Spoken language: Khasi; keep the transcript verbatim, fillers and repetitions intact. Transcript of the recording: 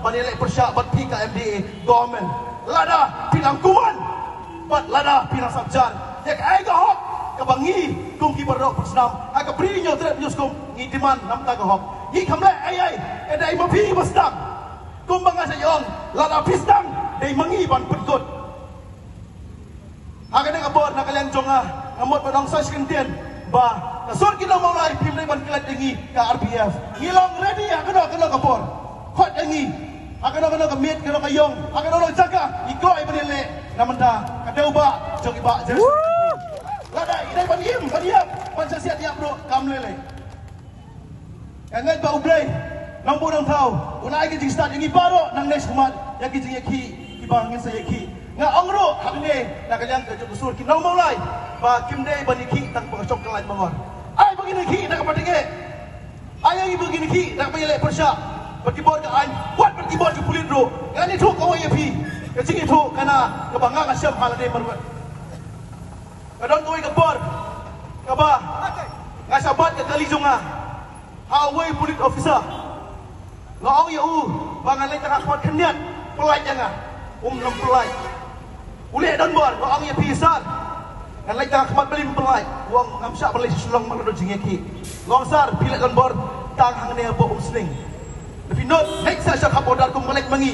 Ban ïaleh pyrshah bad phi ka M D A government. Lada phi dang kuman bad lada phi dang sngap jar ïa kaei ka hok kaba ngi kum ki baroh pyrshah ha ka bri Hynñiewtrep Hynñiewskum ngi demand namar ka hok. Ngi kam leh ei ei, ka dei ma phi ba sdang. Kumba nga sa ong, lada phi sdang dei ma ngi ban pynkut. Ha kane ka por na ka liang jong nga, nga mut ban ong sa shi kyntien ba ka sur ki nongmawlai phim dei ban klet ïa ngi ka R P F. Ngi long ready ha kano kano ka por. Khot ïa ngi ha kano kano ka miet, kano ka ïong, ha kano kano jaka, ngi kloi ban ïaleh na bynta ka dei u bah jong i Bah Jason. Lada i dei ban im ban ïap ban sa siat ïap ruh kam lei lei. Nga ngeit ba U Blei Nongbuh Nongthaw un ai ka jingstad ïa ngi baroh nangne shakhmat ïa ki jingïakhih kiba ngin sa ïakhih. Nga ong ruh hangne na ka liang ka jong ka sur ki nongmawlai ba kim dei ban ïakhih tang ba ka shong ka lain bangor. Ai ba ngin ïakhih na ka pateng eh. Ai ïa ngi ba ngin ïakhih na ka ba ïaleh pyrshah bad ki bor ka aiñ, wat bad ki bor ki pulit ruh. Ngan ïathuh kawei ïa phi, ka jingïathuh kane kaba nga nga shem ha lade marwet. Ka don kawei ka por kaba nga sa bat ka kali jong nga ha uwei police officer. Nga ong ïa u ba ngan leit tang ha khmat khyndiat, pyllait ïa nga. Um nym pyllait. U leh donbor, nga ong ïa phi sir, ngan leit tang ha khmat, balei ym pyllait? U ong ngam shah ban leit sha Shillong, mar la don jingïakhih. Nga ong sir, phi leh donbor tang hangne hapoh Umsning. Da phi nud leit sa sha ka border kum ba leit ma ngi.